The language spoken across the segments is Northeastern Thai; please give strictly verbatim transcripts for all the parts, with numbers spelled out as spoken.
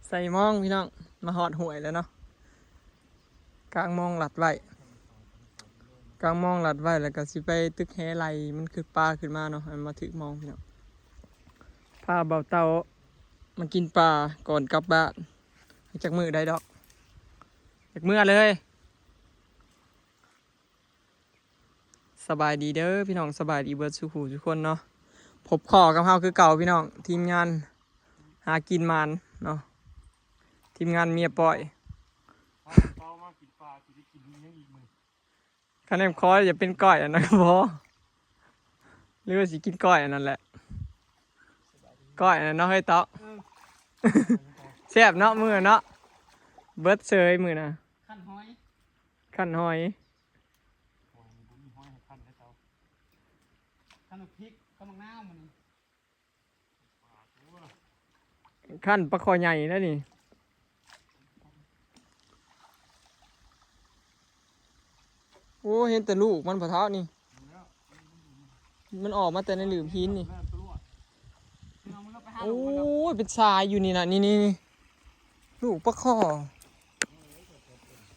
ใส่มองพี่น้อง มาฮอดห้วยแล้วเนาะ กางมองลัดไว้ กางมองลัดไว้ แล้วก็สิไปตึกแหไล่มันคือปลาขึ้นมาเนาะ อันมาถืกมองพี่น้อง พาเบาเต่ามากินปลาก่อนกลับบ้าน จักมื้อได้ดอก จักมื้อเลย สบายดีเด้อพี่น้อง สบายดีเบิดสู่ผู้สู่คนเนาะ พบพ้อกับเฮาคือเก่าพี่น้อง ทีมงานหากินหมานเนาะ ทีมงานเมียปอย เอาเตามากินปลา สิได้กินหยังอีกมื้อ คันแอมคอยอย่าเป็นก้อยอันนั้นก็พอ หรือว่าสิกินก้อยอันนั้นแหละ ก้อยอันนั้นเนาะ เฮ้ยเตาะ เออ แซ่บเนาะ มื้อเนาะ เบิดเซยมื้อนะ ขั้นหอย ขั้นหอย โอ้ย บ่มีหอยให้ขั้นแล้วเตา ขั้นพริกกับมะนาวมื้อนี้ ขั้นปลาคอใหญ่นะนี่ โอ้ เห็นแต่ลูกมันปะเท้านี่ มันออกมาแต่ในหลืมหินนี่ โอ้ย เป็นทรายอยู่นี่นะ นี่นี่นี่ ลูกปลาคอ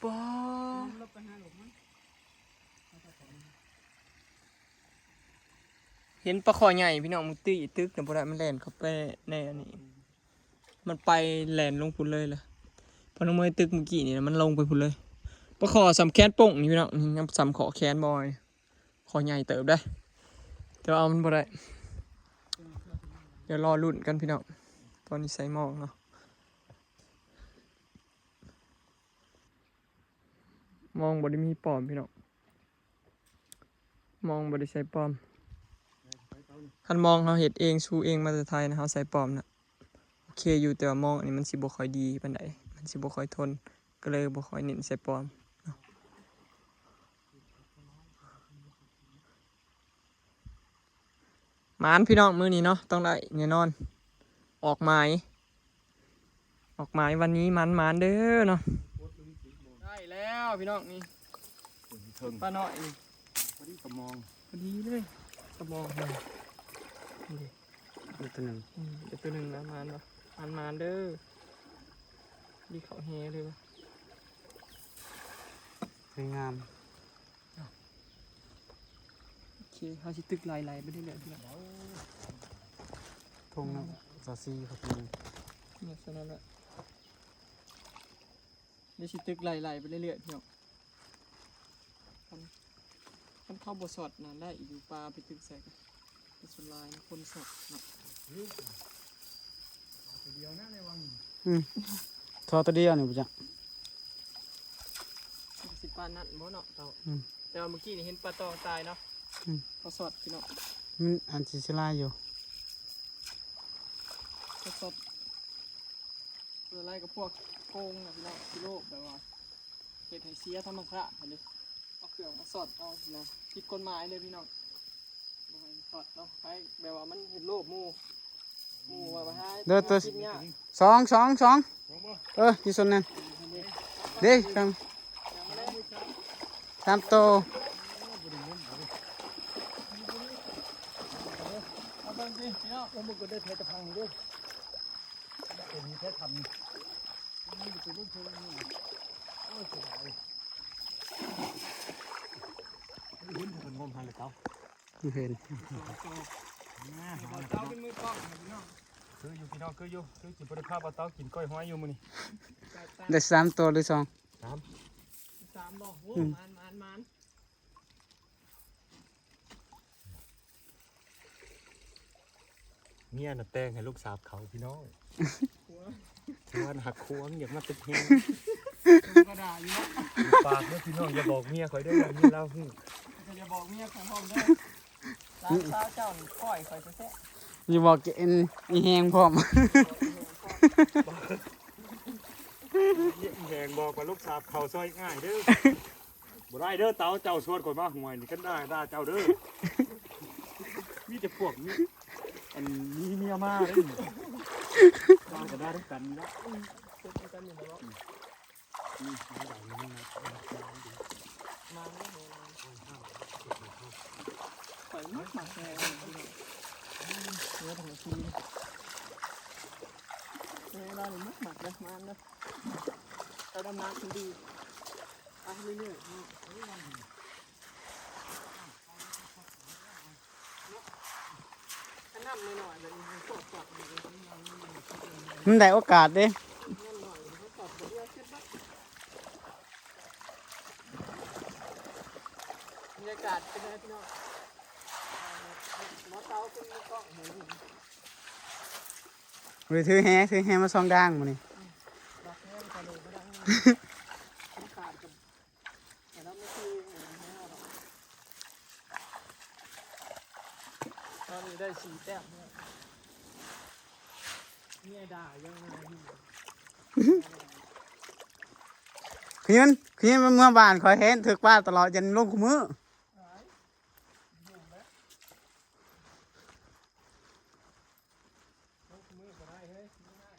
ปลา เห็นปลาคอใหญ่พี่น้อง มึงตีตึกเนี่ย บ่ได้ มันแล่นเข้าไปในอันนี้ มันไปแล่นลงพุ้นเลยล่ะ พอน้องเมยตึกเมื่อกี้นี่นะ มันลงไปพุ้นเลย ปลาคอส่ำแขนโป้งนี่พี่น้อง นี่ยังส่ำขอแขนบอย คอใหญ่เติบได้ แต่ว่าเอามันบ่ได้ เดี๋ยวรอลุ้นกันพี่น้อง ตอนนี้ใส่มองเนาะ มองบ่ได้มีปลอมพี่น้อง มองบ่ได้ใส่ปลอม คันมองเฮาเฮ็ดเอง สู้เองมาแต่ไทยนะ เฮาใส่ปลอมนะ โอเคอยู่ แต่ว่ามองอันนี้มันสิบ่ค่อยดีปานใด มันสิบ่ค่อยทน ก็เลยบ่ค่อยเน้นใส่ปลอมเนาะ หมานพี่น้อง มื้อนี้เนาะ ต้องได้แน่นอน ออกหมาย ออกหมายวันนี้หมานๆเด้อเนาะ ได้แล้วพี่น้องนี่ เทิง ปลาน้อยนี่ พอดีกระมอง พอดีเลย กระมองเลย นี่ดิ นี่ตัวหนึ่ง อืม เดี๋ยวตัวหนึ่งนะ หมานบ่ หมานๆเด้อ ดีเขาแฮเลยว่ะ สวยงาม โอเค เฮาสิตึกไล่ๆไปเรื่อยๆพี่น้อง ทุ่งน้ำสาซีครับพี่น้อง เนี่ย เท่านั้นแหละ เดี๋ยวสิตึกไล่ๆไปเรื่อยๆพี่น้อง คัน คันเข้าบ่สอดนะ ได้อยู่ปลาไปตึกใส่กัน แต่ส่วนหลายมันคนสอดเนาะ ตัวเดียวนะในวัง อืม ทอตัวเดียวนี่บ่จ๊ะ มันสิปลานั่นบ่เนาะเต่า อืม แต่ว่าเมื่อกี้นี่เห็นปลาตองตายเนาะ อืม เขาสอดพี่น้อง มันอันตรายอยู่ เขาสอด ส่วนหลายก็พวกโกงนะพี่น้อง ที่โลกแบบว่า เฮ็ดให้เสียธรรมชาติหั่นเด้ เอาเครื่องมาสอดเอานะ ผิดกฎหมายเลยพี่น้อง บ่ให้สอดเนาะ ให้แบบว่ามันเห็นโลภหมู่ หมู่ว่าไปหา เด้อ เด้อ กินยาก สอง สอง สอง เออ อยู่ส่วนนั้น เด้ สาม สามโต เอาเบิ่งสิพี่น้อง โอ้ มันก็ได้แค่ตะพังเด้อ เป็นแค่ทำ มันอยู่เป็นลูกเธอนี่ โอ้ย เสียดาย เห็นเพิ่นงมหาเลยเต๋า เห็น มา เต๋าเป็นมือกล้องนะพี่น้อง คืออยู่พี่น้อง คืออยู่ คือสิบ่ได้พาปลาเต๋ากินก้อยหอยอยู่มื้อนี้ ได้สามตัวหรือสอง สาม สามบ่ โอ้ อืม หมาน หมาน หมาน เมียน่ะแต่งให้ลูกสาวเขาพี่น้อง ผัว ผัวน่ะหักขวงอยากมาตึกแฮง ก็ด่าอยู่เนาะ ปากเด้อพี่น้อง อย่าบอกเมียข่อยเด้อ เมียลาวฮู้ อย่าบอกเมียข่อยพร้อมเด้อ หลานสาวเจ้านี่ก้อยข่อยแท้ๆ อย่าบอกเอ็นอีแฮงพร้อม อีแฮงบอกว่าลูกสาวเขาซอยง่ายเด้อ บ่ได้เด้อเต๋า เจ้าชวนข่อยมาห้วยนี่ คันด่า ด่าเจ้าเด้อ มีแต่พวกนี้ อันนี้เมียมาเด้อ ด่าก็ด่าทั้งกันนี่ละ อืม มาแล้ว ข่อยมักหมากแฮง เนื้อของคุณ เอ เรานี่มักหมักเลยมันเนาะเราดำน้ำคนดีไปเรื่อยๆเนาะถ้าน้ำน้อยๆแบบนี้มันปวดปวดมันเลย มันได้โอกาสเด้ น้ำน้อยมันปวดปวดเยอะขึ้นบ้างบรรยากาศเป็นไงพี่น้องหมอเตาเป็นมือกล้องเห็น หรือถือแฮถือแฮมาส่องด่างมานี่ ดอกแห้งทะเลก็ได้ขาดกันแต่เราไม่คือตอนนี้ได้สี่แต้มเนี่ยเนี่ยด่ายังไงอยู่ คืนคืนมันเมืองบ้านคอยเห็นถือปลาตลอดยันลงคู่มือ หายอยู่แล้ว ยกมือก็ได้เฮ้ยไม่ได้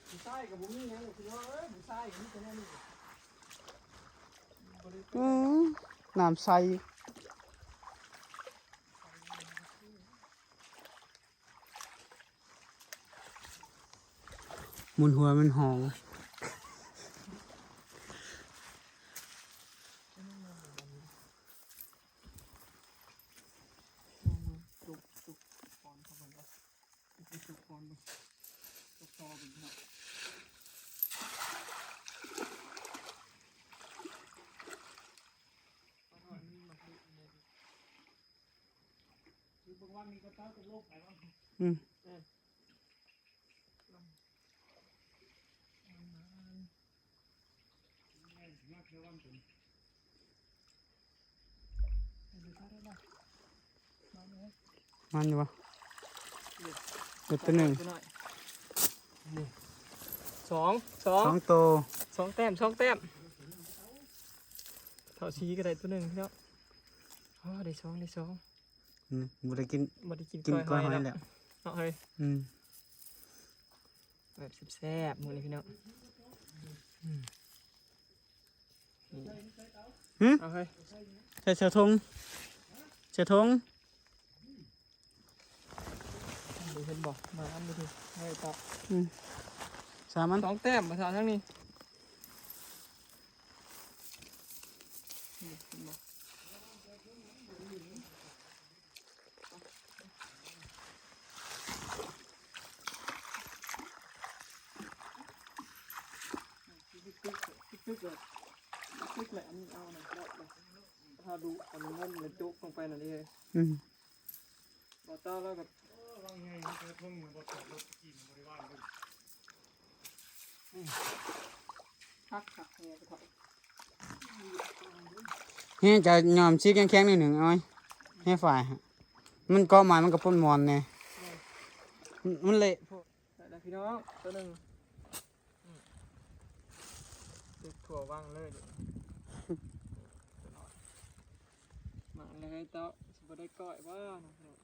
ผู้ชายกับผมนี่นะพี่น้องเอ้ยผู้ชายกับนี่จะแน่นี่ อืมน้ำใส มุนหัวมันหอง จุกจุกก่อนเข้าไปก็จุกก่อนจุกต่อไปเนาะ อืม มันอยู่ปะเด็ดตัวหนึ่ง ตัวน้อยนี่สองสอง สองตัว สองแต้มสองแต้มเท่าสีก็ได้ตัวหนึ่งพี่น้องอ๋อได้สองได้สอง อืมบ่ได้กิน บ่ได้กิน กิน ก้อยหอย ก้อยหอย แล้ว แล้ว เนาะเฮ้ย อืม แบบแซ่บๆมื้อนี้พี่น้องอืม หึ เอาเฮ้ย ใส่เสื้อทงเสื้อทง ดูเห็นบ่มาอันนี้ดิเฮ้ยต่อ อืมสามอัน สองแต้มมาสาวทั้งนี้นี่เห็นบ่ตึกๆเลยตึกๆเลยอันนี้เอาหน่อยได้เลยถ้าดูอันนี้มันเลยจุกลงไปหน่อยดิเฮ้ย อืม บ่าวเต้าแล้วก็ ว่าไงมันเจอทุ่งมันบ่จอดรถกินบริวารด้วย คักคักเนี่ยก็ นี่จะยอมชิกแข็งๆนิดหนึ่งเอาไว้ให้ฝ่ายฮะมันเกาะไม้มันก็ปนหมอนแน่มันเละโพด ได้แล้วพี่น้องตัวหนึ่งอืมเด็กถั่วว่างเลยเดี๋ยวมาเลยเต้าสิบ่ได้ก้อยว่านะพี่น้อง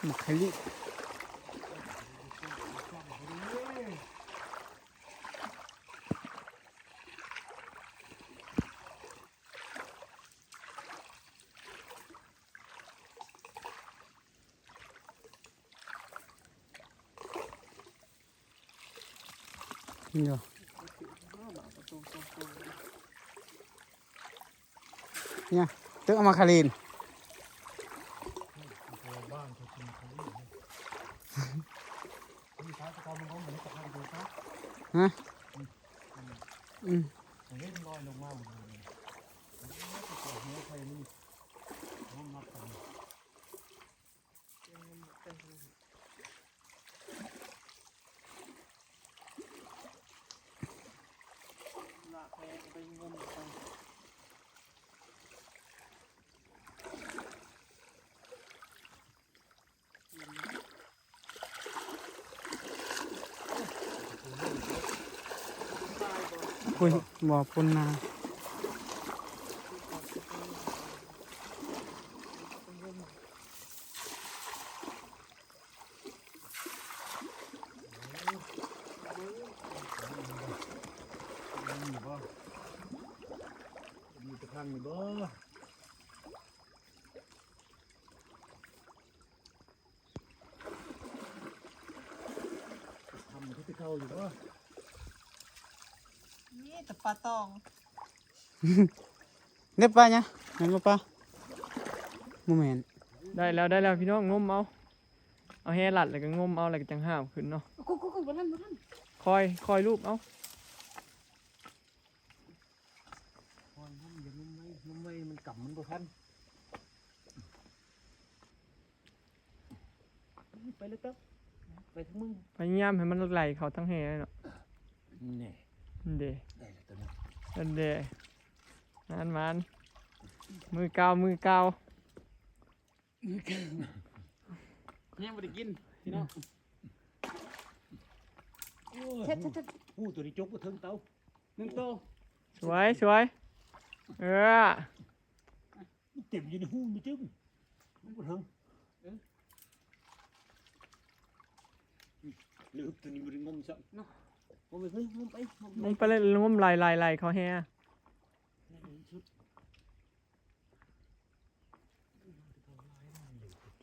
หมกไข่ลิ นี่อยู่เนี่ยตึกเอามาคาริน บ้านเขากินเขาอยู่นี่เขาอยู่ท้ายตะกอนมันก็เหมือนตะกอนดูซะ ฮะอืม มันเล่นลอยลงมาหมดเลยตัวหัวไฟนี่ห้องรับกัน ลากแพไปงมไป เ อุ้ย บ่อปูนา มีตะพังอยู่บ่ ทำที่เก่าอยู่บ่ นี่แต่ปลาตอง เด็ดปลาเนี่ย เห็นบ่ปลา บ่แม่น ได้แล้ว ได้แล้วพี่น้อง งมเอา เอาแหลัดแล้วก็งมเอา แล้วก็จังหาบขึ้นเนาะ กู กู กู บ่ทัน บ่ทัน คอย คอยลูบเอา คอยงม อย่างมไว้ งมไว้ มันกำมันบ่ทัน ไปเลยครับ ไปทางมึง พยายามให้มันไหลเข้าทางแหเนาะ นี่ นั่นเด้ ได้แล้วตัวนี้ นั่นเด้ หมานหมาน มือเก่า มือเก่า ยังบ่ได้กินพี่น้อง โอ้ย เช็ด เช็ด เช็ด หูตัวนี้จกบ่เทิงเตา หนึ่งโต สวย สวย เออ มันเต็มอยู่ในหูมันจึง มันบ่เทิง เออ หรือตัวนี้บ่ได้งมซะ เนาะ งมไปเฮ้ย งมไป งมไป งมไปเลย งมไหล ไหล ไหลเข้าแห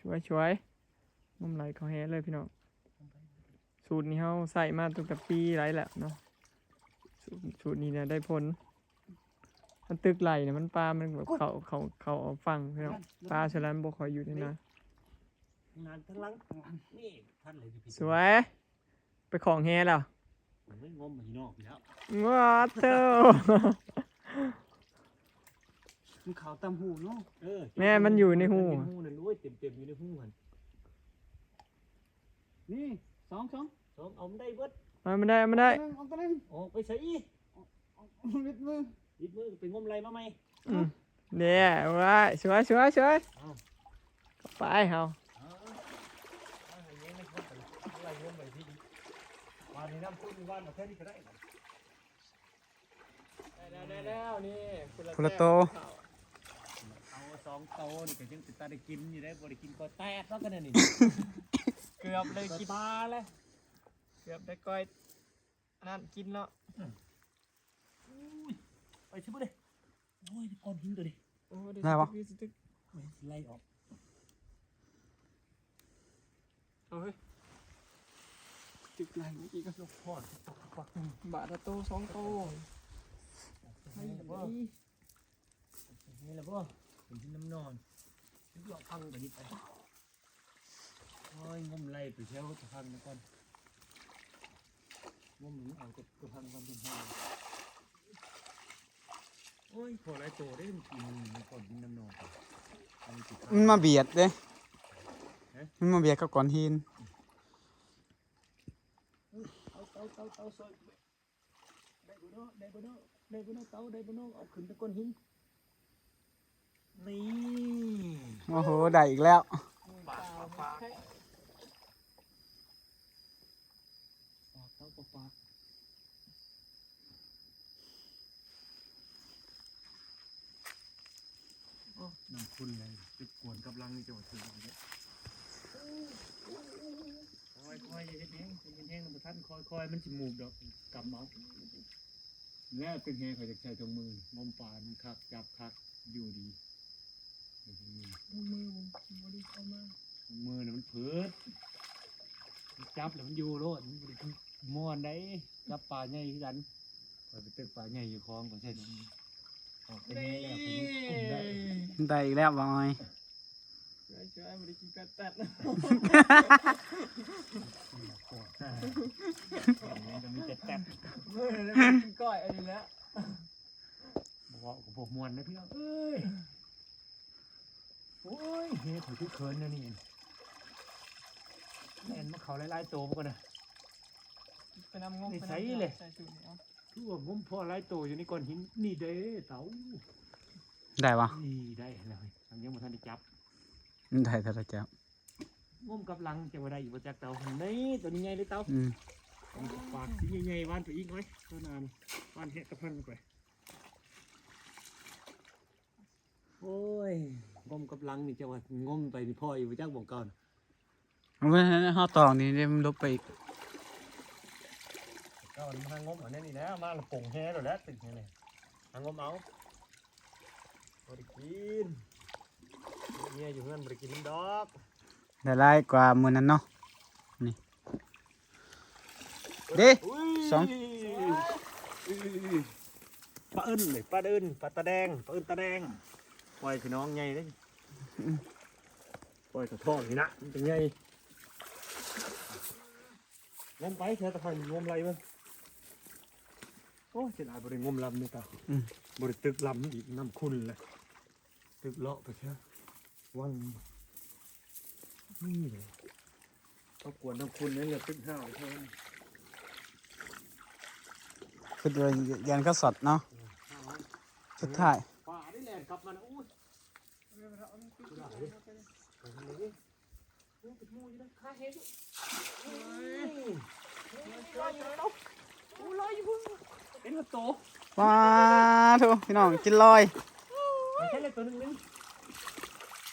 สวย สวย งมไหลเข้าแหเลยพี่น้อง สูตรนี้เฮาใส่มาตั้งแต่ปีหลายแล้วเนาะ สูตร สูตรนี้เนี่ยได้ผล มันตึกไหลเนี่ย มันปลา มันแบบเข้า เข้า เข้าออกฝั่งพี่น้อง ปลาฉลามบ่ค่อยอยู่ในน้ำ นานทั้งหลัง นี่พันเลยพี่ สวย ไปของแหแล้ว โอ้ย งมมาที่นอกพี่แล้ว ว้าเต้า มันเขาตามหูเนาะ เออ แม่มันอยู่ในหู ในหูนั่น โอ้ย เต็มๆอยู่ในหูหั่น นี่ สอง สอง สอง เอามันได้เบิด เอามันได้ เอามันได้ เอาตัวหนึ่ง ออกไปใส่อีก เอา เอา เอา ลิดมือ ลิดมือ ไปงมไหลมาใหม่ อืม เด้ ว้าย สวย สวย สวย เอา ไปเฮา เอา เอา ให้เลี้ยงนะครับ ไหลงมไปที่ บ้านนี้น้ำพุอยู่บ้านเอาแค่นี้ก็ได้ ได้แล้ว ได้แล้ว นี่ พุละโต เอาสองโตนี่ก็ยังเป็นตาได้กินอยู่ได้ บ่ได้กินก็แตกแล้วกันนี่ เกือบเลยกินปลาเลย เกือบได้ก้อย อันนั้นกินเนาะ อุ้ย ไปสิบ่ได้ โอ้ย ก้อนหินตัวนี้ โอ้ ได้ปะ ตึก ไล่ออก เอาเฮ้ย ตึกไหลเมื่อกี้ก็ ยกพอด บาทละโตสองโต นี่แหละบ่ นี่แหละบ่ เป็นที่น้ำนอน ยกพังไปนี่ไป โอ้ย งมไหลไปเที่ยวตะพังนคร งมเอาตะพังก่อน ตะพัง โอ้ย พอหลายโตได้ มันกินมันก่อนกินน้ำนอน มันมาเบียดเด้ ฮะ มันมาเบียดกับก้อนหิน เอา เอา เอา เอา ซอย ได้บ่เนาะ ได้บ่เนาะ ได้บ่เนาะ เต๋า ได้บ่เนาะ เอาขึ้นตะก้อนหิน นี่ โอ้โห ได้อีกแล้ว ปลา ปลา ปลา ปลา เต๋า ปลา ปลา โอ้ น้ำขุ่นเลย ไปกวนกับรังนี่จะว่าถือเอาเนี่ย ค่อยๆ อย่าเฮ็ดแฮง เฮ็ดแฮงมันบ่ทัน ค่อยๆ มันสิหมูบดอก กำเอา แล้วเป็นแฮงเขาจะใช้ถุงมือ งมปลามันคัก จับคัก อยู่ดี ถุงมือบ่ได้เข้ามา ถุงมือน่ะมันเผิด จับแล้วมันอยู่โลด มันบ่ได้คือม่วนได้ จับปลาใหญ่คือกัน ข้อยไปตึกปลาใหญ่อยู่คลองก็ใช่ ออกไปนี่แล้ว ได้อีกแล้วบอย ช่วยๆ บ่ได้กินก้อยแต๊ด มันจะมีแต่แต๊ด มื้อนั้นกินก้อยอันนี้แล้ว บ่เว้าก็บ่ม่วนนะพี่น้องเอ้ย โอ้ย เฮ้ย ข้อยคือเขินแนวนี้ แม่นมาเขาหลายๆ โตบ่ก่อนนะ ไปนำงม นิสัยเลย ใส่สูตรนี่เอา คือว่างมพอหลายโตอยู่ในก้อนหินนี่เด้เต๋า ได้ปะ นี่ได้แล้ว มันยังบ่ทันได้จับ ได้ถ้าได้จับ งมกับรังจะว่าได้อยู่บ่จักเต๋า นี่ตัวนี้ใหญ่เลยเต๋า อืม ปากสีใหญ่ๆหว่านไปอีกหน่อย ต้นนั้นหว่านแหะตะพันไป โอ้ย งมกับหลังนี่ จะว่างมไปนี่พ่ออยู่จักบ่งเก่าน่ะ เอาไว้ให้เฮาตองนี่ เดี๋ยวมันลบไปอีก เก่านี่มาหางมเอาแนวนี้นะ มาละปงแหแล้วแหละ ตึกแหนี่ หางมเอา บ่ได้กิน เมียอยู่เฮือนบ่ได้กินดอก ได้หลายกว่ามื้อนั้นเนาะ นี่ เด้ อุ้ย สอง อุ้ย ปลาเอิ้นเลย ปลาเอิ้น ปลาตาแดง ปลาเอิ้นตาแดง ปล่อยพี่น้องใหญ่เลย อืม ปล่อยกระทอกนี่นะ มันเป็นไง งมไป แค่ตะไคร่งมไรเบิ่ง โอ้ย เสียดายบ่ได้งมลำนี่ตา อืม บ่ได้ตึกลำอีก น้ำขุ่นเลย ตึกเลาะไปแค่ วัง นี่เลย เขากวนน้ำขุ่นนั่นแหละ ตึกห้าวเท่านั้น คือเดินยันก็สอดเนาะ สุดท้าย ป่าได้แล่นกลับมานะ อุ้ย เห็นโต ว้าโถพี่น้อง กินลอย ใช่เลยตัวหนึ่งนึง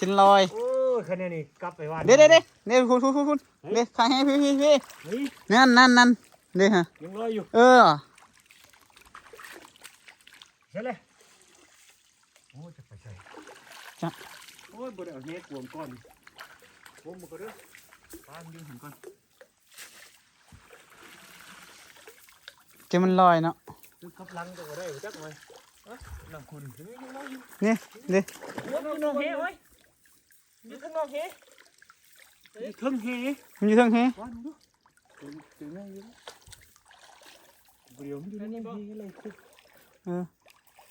กินลอย โอ้ย คะแนนนี่กลับไปว่า เด้เด้เด้เด้ พุ้นพุ้นพุ้นพุ้น เฮ้ย เด้ ข้างแห้ง พี่พี่พี่ เฮ้ย นั่นนั่นนั่น เด้ฮะ ยังลอยอยู่ เออ ใช่เลย โอ้ย จะไปใส่ จ้ะ โอ้ย บ่ได้เอาแหกวมก่อน วมมันก็เด้อ ปลามันอยู่ถึงก่อน เจ้ามันลอยเนาะ คือขับหลังก็บ่ได้ จักหน่อย เอ้า น้ำขุ่น นี่ เด้ อยู่ข้างนอกแหเว้ย อยู่ข้างนอกแห อยู่เทิงแห มันอยู่เทิงแห ว่าดู เจ๋ง เจ๋งแน่อยู่ เดี๋ยวมันอยู่ในนี้ มีอะไรคุก เออ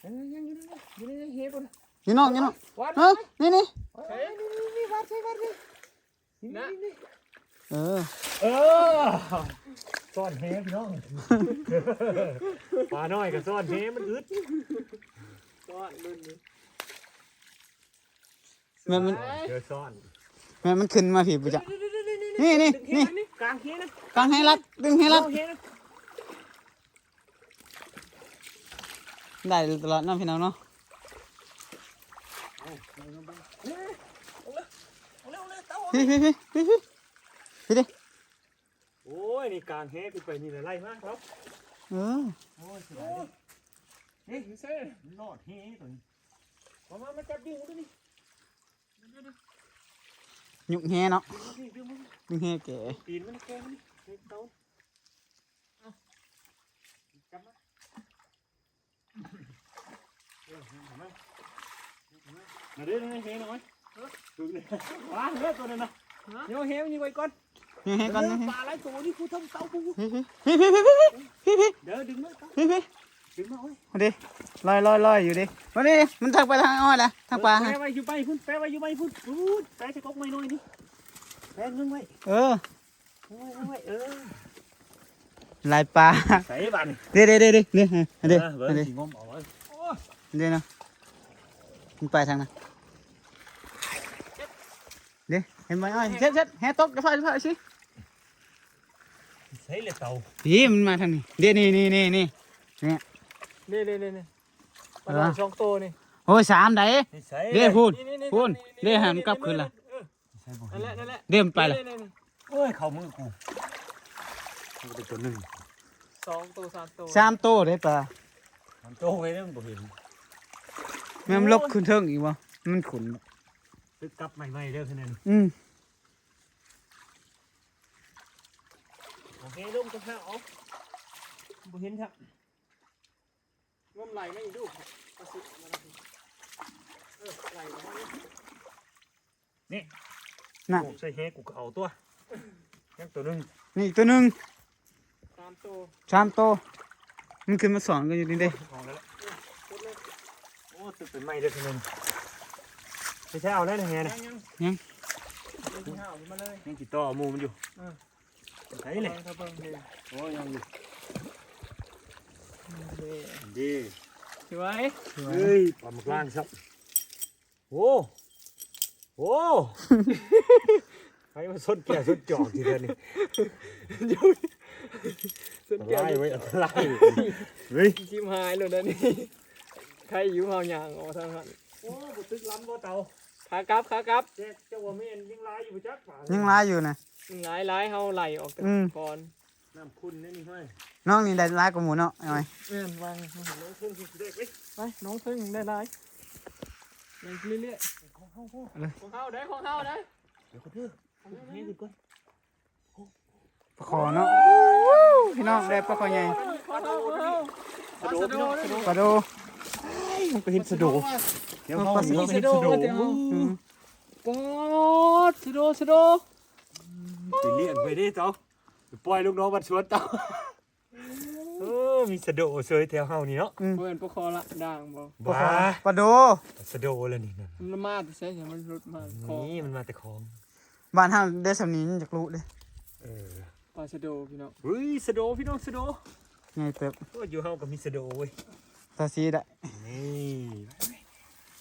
ยัง ยังอยู่ในนี้ อยู่ในนี้ เฮ้ย อยู่นอก อยู่นอก วัด เออ นี่ นี่ เฮ้ย นี่ นี่ นี่ วัด ใช่ วัด นี่ นี่ นะ นี่ นี่ เออ เออ ซ่อนแหพี่น้อง ปลาน้อยก็ซ่อนแหมันอึด ซ่อนรุ่นนี้ แม่นมัน เจอซ่อน แม่นมันขึ้นมาผีบุจัก นี่ นี่ นี่ กลางแหนะ กลางแหรัด ดึงแหรัด เอาแหนะ ได้ตลอดเนาะพี่น้องเนาะ เอา เอาเร็ว เอาเร็ว เอาเร็ว เต้า พี่ พี่ พี่ พี่ พี่ พี่ดิ โอ้ย นี่กลางแหขึ้นไปนี่แหละ ไล่มากครับ เออ โอ้ย เสียดายเด้ นี่ เฮ้ย มันรอดแหตัวนี้ มา มา มาจับดึงตัวนี้ ยุงแหเนาะ ดึงมาสิ ดึงมาสิ ยุงแหแก่ ปีนมันแกมันนี่ เฮ้ย เต้า เอา จับมา เออ มา มาเด้อ นี่ แหน้อย เออ ดึงเลย ว้า เฮ้ย ตัวนั้นนะ ฮะ เดี๋ยวแหมันอยู่ไว้ก่อน นี่ให้ก่อน เดี๋ยว นี่ ปลาหลายตัวนี่ กูทำเต้ากู พี่พี่พี่พี่พี่พี่พี่ เดี๋ยวดึงมา พี่พี่ ดึงมา โอ้ย เอาดิ ลอยลอยลอยอยู่ดิ มาดิ มันทางไปทางอ้อยนะ ทางปลา แปะไว้อยู่ใบพุ่น แปะไว้อยู่ใบพุ่น พุ่น แปะใส่กกไม้น้อยนี่ แปะนึงไว้ เออ เออ เออ หลายปลา ใส่บ้านนี่ เด้เด้เด้เด้เด้เด้ เออ เบิ่ง เด้ สิงมเอาไว้ โอ้ย เด้เนาะ มันไปทางนั้น เด้ เห็นไหมอ้อย เช็ดเช็ด แหตก เดี๋ยวไฟ เดี๋ยวไฟสิ ใส่เลยเต่า พี่ มันมาทางนี้ เด้ นี่นี่นี่นี่ เนี่ย นี่นี่นี่นี่ ปลาน้อย เออ สองตัวนี่ โอ้ย สามได นี่ใส่ เด้ พูน นี่นี่นี่ พูน นี่นี่ เด้ หันกลับคืนละ เออ นั่นแหละ นั่นแหละ เด้มันไปละ นี่ๆๆๆ โอ้ย เข้ามือกู มันก็เป็นตัวหนึ่ง สองตัว สามตัว สามตัวได้ปลา มันโตไว้แล้วมันบ่เห็น แม่นมันลกขึ้นเทิงอีกวะ มันขุ่น ตึกกลับใหม่ๆเด้อคะแนน อืม โอเค ลงก็ข้าเอา บ่เห็นครับ งมไหลไม่ดู ปลาสุกมาแล้ว เออ ไหลมาแล้ว นี่ น่ะ โอ้ ใส่แหกูก็เอาตัว ยังตัวหนึ่ง นี่อีกตัวหนึ่ง สามตัว สามตัว มันขึ้นมาสองกันอยู่นี่เด้ เอาแล้วละ โอ้ ตึกเป็นไม้เด้อคะแนน ไม่ใช่เอาแล้วนะแหนะ ยัง ยัง ยังสิหาเอามาเลย ยังสิต่อหมู่มันอยู่ เออ ใส่เลย เอาเบิ่งเลย โอ้ ยังอยู่ เด้ ดี สวย เฮ้ย ปลาหมึกล่างครับ โอ้ โอ้ ใครมาส้นแก่ส้นจอกทีเดียวนี่ อยู่ ส่วนแก้ว ไล่ไว้ไล่เฮ้ย ชิมหายเลยนะนี่ใครอยู่เฮาย่างออกทางหัน โอ้บ่ตึกล้ำบ่เตา ขากลับขากลับ เจ๊เจ้าว่าแม่นยังหลายอยู่บ่จักป่า ยังหลายอยู่นะ หลายหลายเฮาไหลออกแต่ อืม ก่อน น้ำขุ่นนี่นี่ห้อย น้องนี่ได้หลายกว่าหมู่เนาะเอาไว้ แม่นวาง น้องเพิ่งสิได้เว้ย ไปน้องเพิ่งได้หลายไปเรื่อยๆของเฮาได้ของเฮาได้ เดี๋ยวเขาเด้อเอาให้ขึ้นก่อน ปลาคอเนาะพี่น้องได้ปลาคอใหญ่ ของเฮาของเฮา สะโดด สะโดด ปลาโด มันก็เห็นสะโดดเดี๋ยวเขา ปลาสะโดด เห็นสะโดด เดี๋ยว อืม ปอดสะโดดสะโดด ไปเลี้ยงไปดิเจ้าไปปล่อยลูกน้องบ้านสวนเจ้าเออมีสะโดดสวยแถวเฮานี่เนาะ อืม เพื่อนปลาคอละด่างบ่ ปลาคอ ว้า ปลาโด สะโดดแล้วนี่นะ มันมาแต่ใช่ไหมมันหลุดมาคอ นี่มันมาแต่ของ บ้านเฮาได้สำนีมันจากรู้เด้ เออ ปลาสะโดพี่น้อง เฮ้ยสะโดดพี่น้องสะโดด ไงเติบ โอ้ยอยู่เฮาก็มีสะโดดเว้ย ตาซีได้ นี่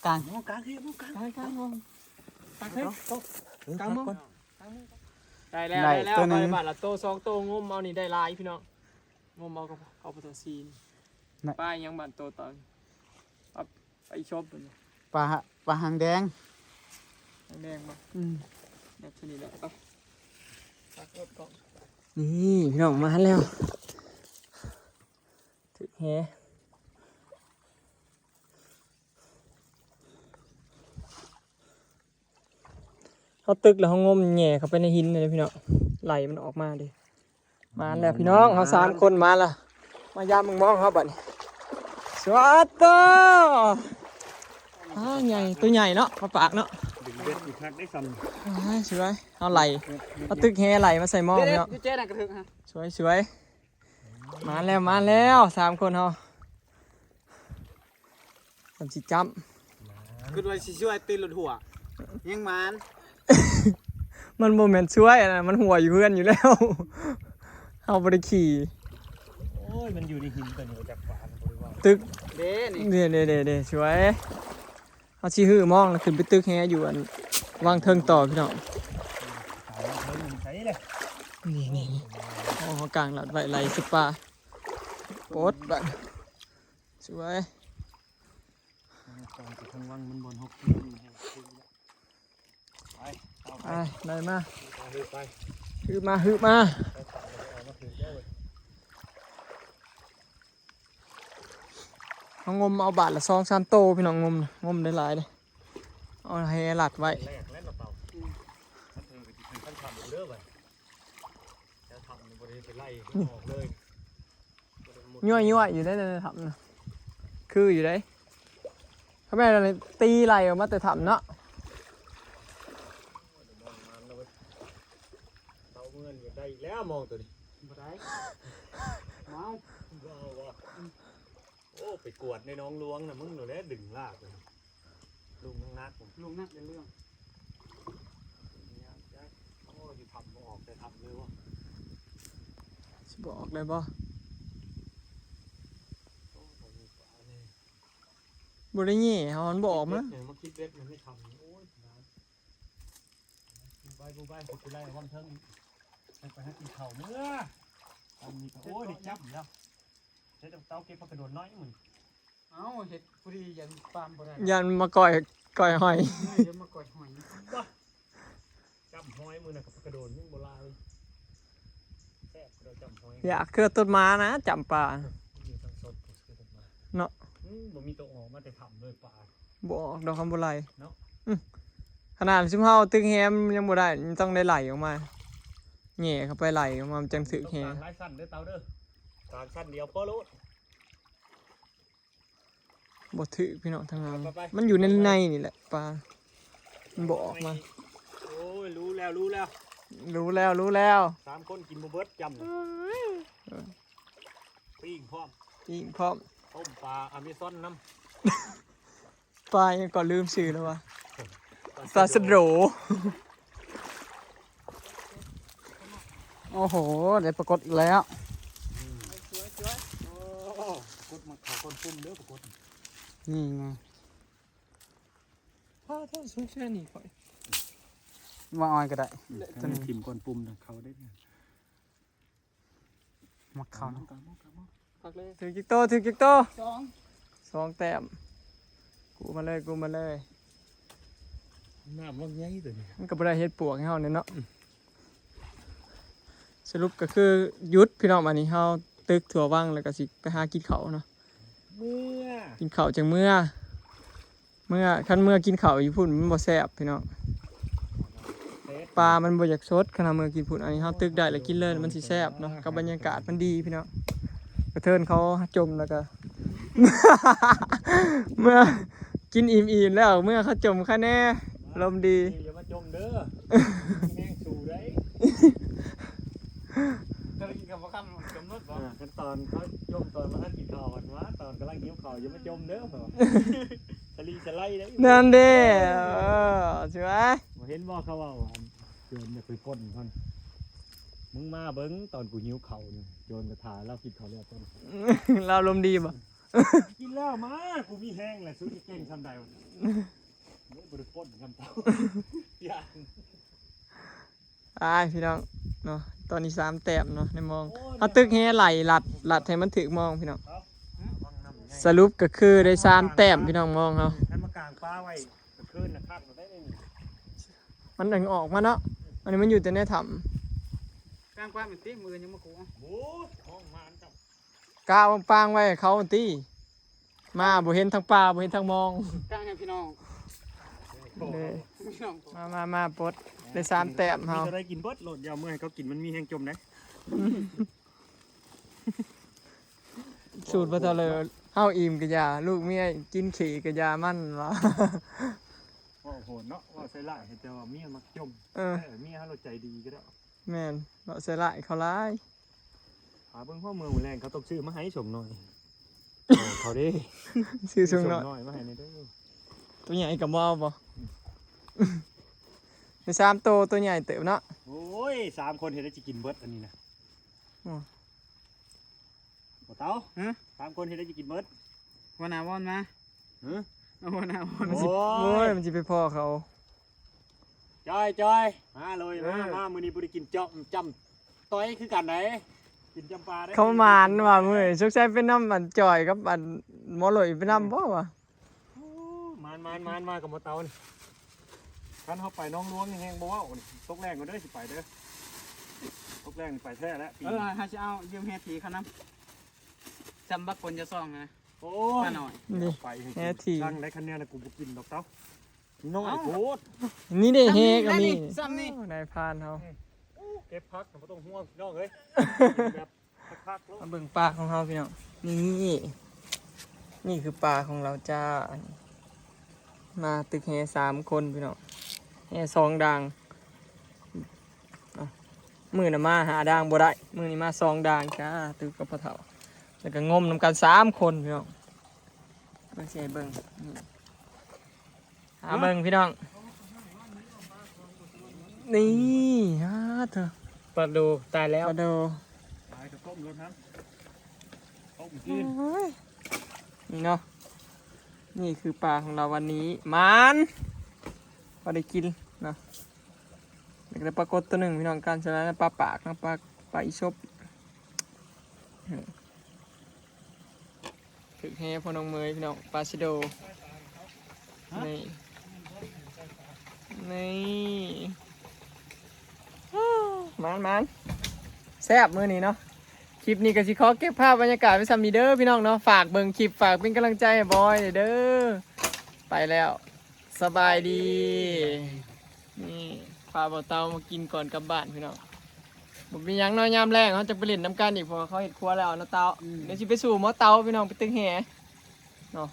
กลาง มองกลางเฮ้ยมองกลาง กลางกลางมองตักให้ เออ กลางมอง ก่อน ได้แล้ว ได้ ได้แล้ว ตัวหนึ่ง ไปบาทละโตสองโตงมเอานี่ได้หลายพี่น้องงมเอากับเอาปลาตะซีน น่ะ ป้ายังบาทโตตอนเอาไปชอบมัน ปลาปลาหางแดง แดงมา อืม แบบชนิดแบบเอาตักรถก่อน นี่พี่น้องมาแล้วถือแหเขาตึกแล้วเขางมแหย่เข้าไปในหินเลยพี่น้องไหลมันออกมาดิมาแล้วพี่น้องเขาสามคนมาแล้วมายามมึงมองเขาบัดนี้สวัสดีอ่าใหญ่ตัวใหญ่เนาะปลาปากเนาะ ดึงเบ็ดอีกครั้งได้ซ้ำ อ่าสวยเอาไหลเอาตึกแหไหลมาใส่หม้อพี่น้อง อยู่เจ๊น่ะกระเถิกฮะ สวยสวยมาแล้วมาแล้วสามคนเฮาสามสิจ้ำ คือว่าสิช่วยตีหลุดหัว ยังหมาน มันโมเมนต์ช่วยนะมันหัวอยู่เพื่อนอยู่แล้วเฮาบ่ได้ขี่ โอ้ยมันอยู่ในหินตัวนี้จากป่ามันบริวาร ตึก เด้นี่ เด้เด้เด้เด้สวยเฮาสิหื้อมองแล้วขึ้นไปตึกแฮอยู่อันวางเทิงต่อพี่น้อง ป่ามันเพิ่มมันใช้เลย นี่นี่นี่โอ้เฮากลางหลัดไว้ไหลสุดป่าโปดบัดสวย ตอนที่ทางวังมันบนหกไปเอาไป ไปได้มา เอาเลยไป หื้อมาหื้อมา ไปป่ามันเอามาถึงได้เลย เขางมเอาบาทละสองสามโตพี่น้องงมนะงมได้หลายเลยเอาแหหลัดไว้ แรกแล้วเราเป่ามันเออไปถึงขั้นทำเด้อไปแล้วทำมันบริเวณไปไล่ออกเลย ยั่วยั่วอยู่ได้ในถ้ำนะคืออยู่ได้เขาแม่นอะไรตีไหลออกมาแต่ถ้ำเนาะ เตาเมื่อนอยู่ได้อีกแล้วมองตัวนี้ บ่ได้เมา ว้าวว้าวโอ้ไปกวดในหนองหลวงนะมึงหนูแล้วดึงลากเลยลุงนักนักผม ลุงนักเป็นเรื่อง โอ้อยู่ทำบ่ออกแต่ทำเลยวะ สิบอกเลยบ่ โอ้ตอนนี้ป่าเนี่ย บ่ได้เง่เฮามันบ่ออกมา เนี่ยมาคิดเล็กมันไม่ทำโอ้ยนะไปกูไปกูไปไล่วันเทิงไปหากินข้าวเมื่อทำนี่ก็โอ้ยได้จับแล้วเดี๋ยวเตาเก็บผักกระโดดน้อยมึง เอ้าเห็ดพอดียันปามบ่ได้ ยันมาก่อยก่อยหอย เดี๋ยวมาก่อยหอย จำหอยมือนะกับกระโดดยิ่งโบราณแซ่บกระโดดจำหอย อยากคือต้นไม้นะจำปา อยู่ทางสดผมซื้อมา เนาะ อืมบ่มีตัวออกมาแต่ทำเลยปลา บ่ออกดอกคำบ่ไหล เนาะ อืมขนาดซุมเฮาตึกแฮมยังบ่ได้มันต้องได้ไหลออกมาแหง่เข้าไปไหลออกมามันจังถืกแฮ ต้องการหลายสั้นเด้อเตาเด้อสามสั้นเดียวพอโลด บ่ถืกพี่น้องทางนั้น ไปไป มันอยู่ในในนี่แหละปลามันบ่ออกมา โอ้ยรู้แล้วรู้แล้ว รู้แล้วรู้แล้ว สามคนกินบ่เบิดจำเลยปิ้งพร้อม อีกพร้อม ต้มปลาอเมซอนน้ ปลายังก่อนลืมชื่อแล้ววะปลาสะโด โอ้โห ได้ปรากฏอีกแล้ว ำกดมาเขาก้นปุ้มเด้อปรากฏ นี่ไง พ่อโทษสุดแค่นี้ข่อย ว่าออยก็ได้ ถ้าไม่ทิมก้นปุ้มนะเขาได้เนี่ย มักเขานะ คักเลย ถือจิกโตถือจิกโต สอง สองแต้ม กูมาเลยกูมาเลย น้ำมันใหญ่ตัวนี้ มันก็บ่ได้เฮ็ดปวกให้เฮาเนี่ยเนาะ สรุปก็คือหยุดพี่น้อง อันนี้เฮาตึกถั่ววังแล้วก็สิไปหากินข้าวเนาะ เมื่อ กินข้าวจังเมื่อ เมื่อคันเมื่อกินข้าวอยู่พุ่นมันบ่แซ่บพี่น้อง เซฟ ปลามันบ่อยากสดขนาดเมื่อกินพุ่น อันนี้เฮาตึกได้แล้วกินเลยมันสิแซ่บเนาะ กับบรรยากาศมันดีพี่น้อง กระเทินเขาจมแล้วก็ เมื่อกินอิ่มๆแล้วเมื่อเขาจมคะแน่ลมดี อย่ามาจมเด้อแม่งสู่ได้ ก็เลยกินกับว่าคำกำหนดบ่ อ่าขั้นตอนเขาจมตอนมาทันกินข้าวกันวะตอนกำลังหิวข้าวอย่ามาจมเด้อเพิ่นว่าสลีสไลด์ได้ นั่นเด้เออใช่ไหม บ่เห็นบ่เขาว่าอันโจรจะไปปล้นเพิ่นมึงมาเบิ่งตอนกูหิวข้าวนี่โจรก็ถ่าเรากินข้าวแล้วก่อน เราลมดีบ่ กินแล้วมากูมีแฮงแหละสู้จะเก่งซำใดวะเฮ้ยบ่ได้ปล้นซำเต้าย่าน อ้ายพี่น้องเนาะ ตอนนี้สามแต้มเนาะในมอง เอาตึกแห่ไหลหลัดหลัดให้มันถึกมองพี่น้อง สรุปก็คือได้สามแต้มพี่น้องมองเขา คันมากางปลาไว้กลางคืนน่ะคักบ่ได้นี่ มันยังออกมาเนาะ อันนี้มันอยู่แต่ในถ้ กลางความเป็นตีมือยังมาขู่ โอ้ยห้องมานจับ ำกาวปางไว้ให้เขาตีมาบ่เห็นทางปลาบ่เห็นทางมอง กลางให้พี่น้อง เด้อ พี่น้อง มามามาปลดได้สามแต้มเฮา มีอะไรกินเบิดโลดยาวเมื่อให้เขากินมันมีแฮงจมนะ สูตรบ่เท่าเลยเฮาอิ่มกะยาลูกเมียกินขี้กะยามันวะ ว่าโหดเนาะว่าใส่ร้ายให้แต่ว่าเมียมักจม เออ เออเมียเฮาเราใจดีก็ได้ แม่นเนาะใส่ร้ายเขาหลาย หาเบิ่งพ่อเมืองแรงเขาต้องซื้อมาให้สมหน่อยเขาเด้ ซื้อส่งหน่อย สมหน่อยมาให้ในเด้อ ตัวใหญ่กับบ่เอาบ่ในสามโตตัวใหญ่เติบเนาะ โอ้ยสามคนเห็นได้จะกินเบิดอันนี้นะ อ๋อ บ่เต้าฮะสามคนเห็นได้จะกินเบิด หัวหน้าวอนมา ฮะ เอาหัวหน้าวอน มันสิ โอ้ย โอ้ยมันสิไปพอเขา จอยจอยมาเลยมามามื้อนี้บ่ได้กินจอมจำต้อยคือกันไหนกินจำปาได้ เขามานว่ามื้อนี้สงสัยเป็นน้ำอันจ่อยกับอันหมอลอยเป็นน้ำบ่วะ มานมานมานมากับหมอเตานี่คันเขาไปน้องหลวงนี่แฮงบ่เว้านี่ตกแรงก็เด้อสิไปเด้อตกแรงนี่ไปแท้แล้วปี เออเขาจะเอายืมแฮทีเขานำจำบักคนจะซ่องนะ โอ้ ป้าย หน่อย นี่ ไปให้ แฮ กิน ที ตั้งได้คะแนนนะกูบ่กินดอกเต้าน้อยโพด นี่ได้แฮก็มี ซ้ำนี่ โอ้นายพรานเขา เก็บผักนะบ่ต้องห่วงพี่น้องเอ้ยแบบคักๆโลด มาเบิ่งปลาของเขาพี่น้อง นี่ นี่คือปลาของเราจ้า มาตึกแฮสามคนพี่น้อง แฮสองดางอ่ะมื้อน่ะมาหาดางบ่ได้ มื้อนี้มาสองดางจ้า ตึกกับพ่อเฒ่า แล้วก็งมนำกันสามคนพี่น้อง เบิ่งสิให้เบิ่ง นี่ หาเบิ่งพี่น้อง นี่ฮะเธอ ปลาดูตายแล้ว ปลาโด ตายกับต้มรถนะต้มกิน โอ้ย นี่เนาะ นี่คือปลาของเราวันนี้ หมาน พอได้กินเนาะ แล้วก็ได้ปลากดตัวหนึ่งพี่น้อง การชนะปลาปากนะ ปลา ปลาอีสบ นี่ ถือแฮพ่อน้องเมยพี่น้อง ปลาชะโด นี่ นี่ หมานหมาน แซ่บมื้อนี้เนาะ คลิปนี้ก็สิขอเก็บภาพบรรยากาศไว้ส่ำนี้เด้อพี่น้องเนาะ ฝากเบิ่งคลิป ฝากเป็นกำลังใจให้บอยเด้อ ไปแล้ว สบายดี นี่ พาบ่าวเต้ามากินก่อนกลับบ้านพี่น้อง บ่มีหยังเนาะ ยามแลงเฮาจะไปเล่นนำกันอีก เพราะว่าเขาเฮ็ดครัวแล้วเนาะเต้า เดี๋ยวสิไปสู่หมอเต้าพี่น้อง ไปตึกแฮเนาะ